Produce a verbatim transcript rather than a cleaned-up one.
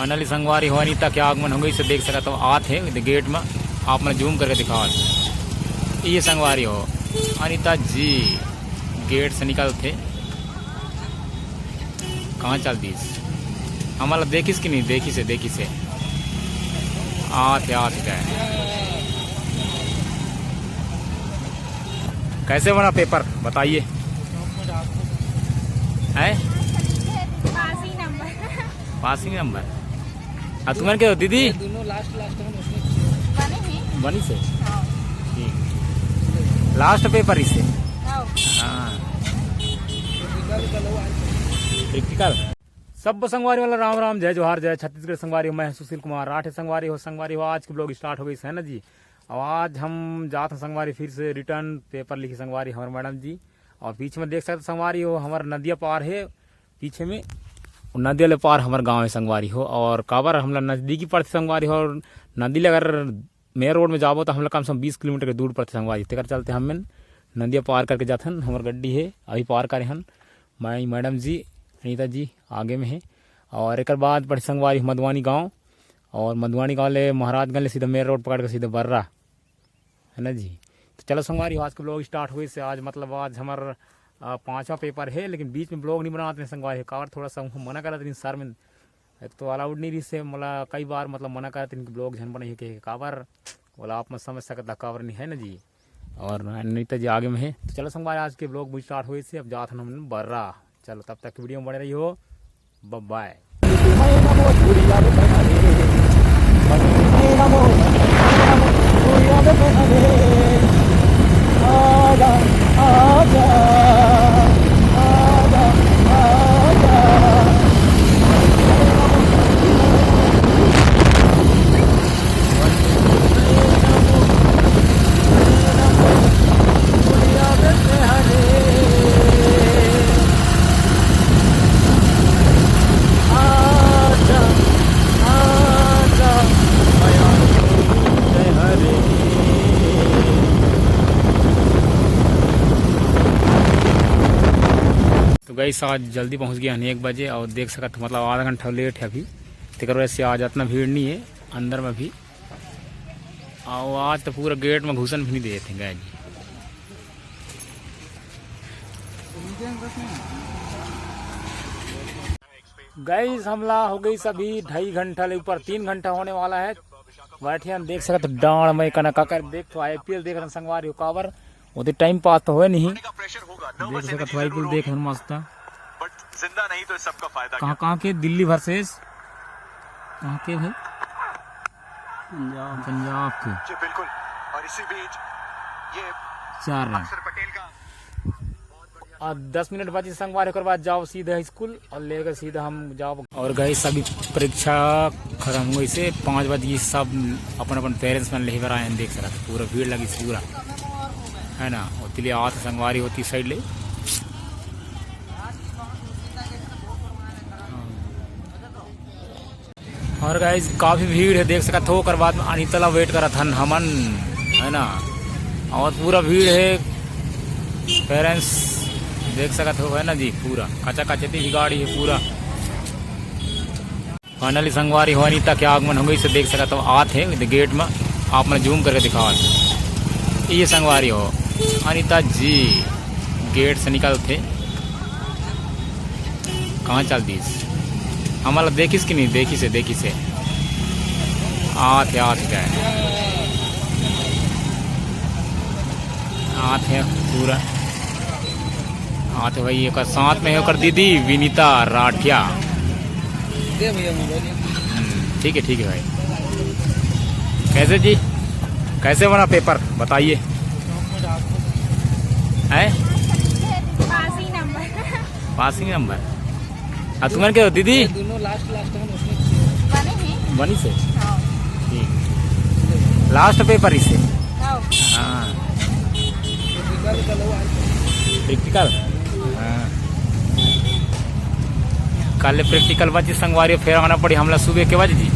Finally संगवारी हो, अनिता के आगमन हो गइस, देख सकत हो, आत हे गेट में। आप मन जूम करके दिखावत, ये संगवारी हो, अनिता जी गेट से निकलथे। कहाँ चल दिस? हमला देखिस कि नहीं? देखिस हे, देखिस हे। आत हे, आत हे। कैसे बना पेपर, बताइए। हैं? Passing number. Passing number. आ, तुमन के हो, दीदी? ये दोनों लास्ट, लास्ट में उसमें बने हैं। बनी से? हाँ। ठीक। लास्ट पेपर इसे? हाँ। हाँ। प्रैक्टिकल। सब संगवारी वाला राम राम, जय जोहार, जय छत्तीसगढ़ संगवारी हो। मैं सुशील कुमार राठे संगवारी हो। संगवारी हो, आज के ब्लॉग स्टार्ट हो गइस हे ना जी। अब आज हम जात हन संगवारी फिर से रिटर्न पेपर लिखे संगवारी हमर मैडम जी। और पीछे में देख सकत संगवारी हो, हमर नदिया पार हे पीछे में, नदिया ले पार हमर गाँव हे संगवारी हो। और काबर हमला नजदीकी पड़थे संगवारी हो, और नदी ले अगर मेन रोड में जाबो तो हमला कम से कम बीस किलोमीटर के दूर पड़थे संगवारी। तेकर चलते हमन नदिया पार करके जाथन। हमर गड्डी हे, अभी पार करे हन। मैं, मैडम जी, अनिता जी आगे में हे। और एकर बाद पड़थे संगवारी मधुवानी गाँव, और मधुवानी गाँव ले महाराजगंज ले सीधा मेन रोड पकड़ के सीधा बर्रा, है ना जी। तो चलो संगवारी, आज के ब्लॉग स्टार्ट होइस हे। आज मतलब आज हमर, आ, पांचवा पेपर हे, लेकिन बीच में ब्लॉग नहीं बनाते हैं संगवारी, काबर थोड़ा सा उनको मना करत रहिन सर में। एक तो अलाउड नहीं रहिस हे, मोला कई बार मतलब मना करत रहिन कि ब्लॉग झन बनाइए के, काबर, बोला आप मत समझ सकता काबर नहीं, है ना जी। और अनिता जी आगे में हे। तो चलो संगवारी, आज के ब्लॉग भी स्टार्ट होइस हे, अब जात हन हमन बर्रा। चलो तब तक वीडियो में बने रहियो, बाय बाय। तो गाइस, आज जल्दी पहुंच गया हन एक बजे, और देख सकत हो, मतलब आधा घंटा लेट है अभी, तेकर वजह से आज इतना भीड़ नहीं है अंदर में भी। और आज तो पूरा गेट में घुसन भी नहीं देते गाइस जी। गाइस, हमला हो गइस अभी ढाई घंटा ले ऊपर, तीन घंटा होने वाला है। बैठे हम देख सकत हो डांड़ में कना का कर देख तो आईपीएल देख रहे संगवारी हो काबर, ओदे टाइम पास तो होए नहीं। देख सकत हो आईपीएल देख रहे मस्त। कहाँ, कहाँ के? दिल्ली वर्सेस कहाँ के भाई? पंजाब। पंजाब के। जी, बिल्कुल। और इसी बीच ये चार रन। अक्षर पटेल का और दस मिनट बचे संगवारी, ओकर बाद जाओ सीधा स्कूल और लेकर सीधा हम जाओ। और गाइस, अभी परीक्षा खत्म हो गइस हे, पाँच बज गइस हे, सब अपन अपन पेरेंट्स मन लेहे बर आए हैं। देख सकत हो, पूरा भीड़ लगिस हे पूरा, है ना। ओती ले आत हे संगवारी, ओती साइड ले। और गाइस, काफी भीड़ है, देख सकत हो। ओकर बाद में अनिता ला वेट करत हन हमन, है ना। और पूरा भीड़ है, पेरेंट्स देख सकत हो, है ना जी, पूरा कचा कचती भी गाड़ी है पूरा। फाइनली संगवारी हो, अनिता के आगमन हो गइस हे, देख सकत हो, आत हे गेट में। आप मन जूम करके दिखावत, ये संगवारी हो, अनिता जी गेट से निकलथे। कहाँ चल दिस? हमला देखिस कि नहीं? देखिस हे, देखिस हे। आत हे, आत हे, आत हे पूरा। आत हे भाई, ओकर साथ में हे ओकर दीदी विनीता राठिया। दे भैया मोबाइल। हम्म, ठीक है, ठीक है भाई। कैसे जी, कैसे बना पेपर, बताइए। हैं? Passing number. Passing number. आ, तुमन के हो, दीदी? ये दोनों लास्ट, लास्ट में उसमें बने हैं। बनी से? हाँ। ठीक। लास्ट पेपर इसे? हाँ। हाँ। प्रैक्टिकल? हाँ। कल प्रैक्टिकल बची संगवारी, फिर आना पड़ी हमला सुबह के बजे जी।